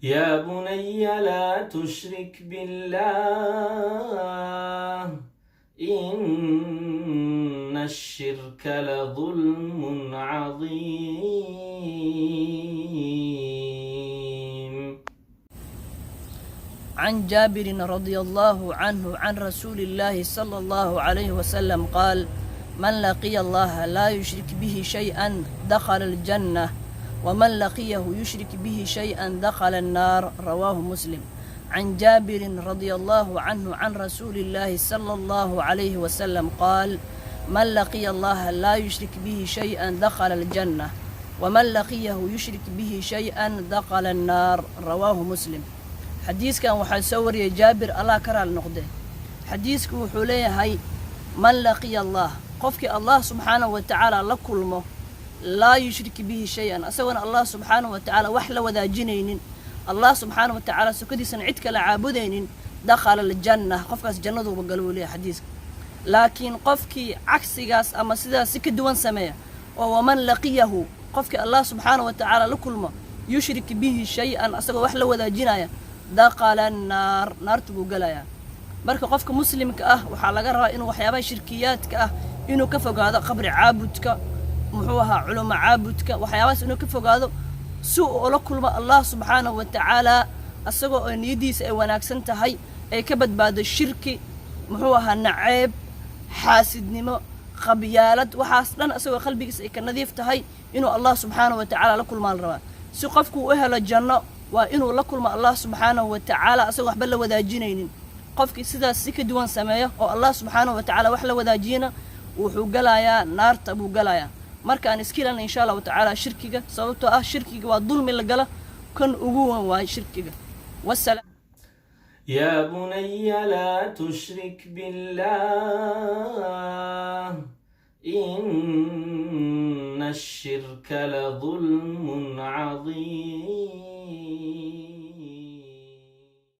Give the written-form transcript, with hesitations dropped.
يا بني لا تشرك بالله، إن الشرك لظلم عظيم. عن جابر رضي الله عنه عن رسول الله صلى الله عليه وسلم قال: من لقي الله لا يشرك به شيئا دخل الجنة، ومن لقيه يشرك به شيئا دخل النار. رواه مسلم. عن جابر رضي الله عنه عن رسول الله صلى الله عليه وسلم قال: من لقي الله لا يشرك به شيئا دخل الجنة، ومن لقيه يشرك به شيئا دخل النار. رواه مسلم. Xadiiskan waxaa soo wariyay Jaabir, Allah ka raali noqde. Xadiisku wuxuu leeyahay: من لقي الله, qofkii Allah subxaanahu wa tacaala la kulmo, لا يشرك به شيئا, isagoona Allah subxaanahu wa tacaala wax la wadaajinaynin, Allah subxaanahu wa tacaala sokadiisana cid kale caabudaynin, دخل الجنة, qofkaas jannaduuba galo, uu leeyahay xadiiska. Laakiin qofkii cagsigaas ama sidaas si ka duwan sameeya oo ومن لقيه, qofkii Allah subxaanahu wa tacaala la kulmo, يشرك به شيئا, asagoo wax la wadaajinaya, دخل النار, naartu buu gelayaa. Marka qofka muslimka ah waxaa laga rabaa inuu waxyaabaha shirkiyaadka ah inuu ka fogaado, qabri caabudka, muxuu ahaa, culamo caabudka, waxyaabahaas inuu ka fogaado si uu ula kulmo Allah subxaanahu wa tacaala asagoo oo niyaddiisa ay wanaagsan tahay, ay ka badbaado shirki, muxuu ahaa, naceeb, xaasidnimo, qabyaalad, waxaas dhan, asagoo qalbigiisa ay ka nadiif tahay inuu Allah subxaanahu wa tacaala la kulmaa la rabaa. Si qofku u helo janno, waa inuu la kulmo Allah subxaanahu wa tacaala asagoo waxba la wadaajinaynin. Qofkii sidaas si ka duwan sameeya oo Allah subxaanahu wa tacaala wax la wadaajiyana, wuxuu galayaa naarta buu galayaa. Markaan iska ilaalina, insha Allahu tacaala, shirkiga, sababtoo ah shirkiga waa dulmi la gala kan ugu weyn waaye shirkiga. Wasalaam. يا بني لا تشرك بالله، إن الشرك لظلم عظيم.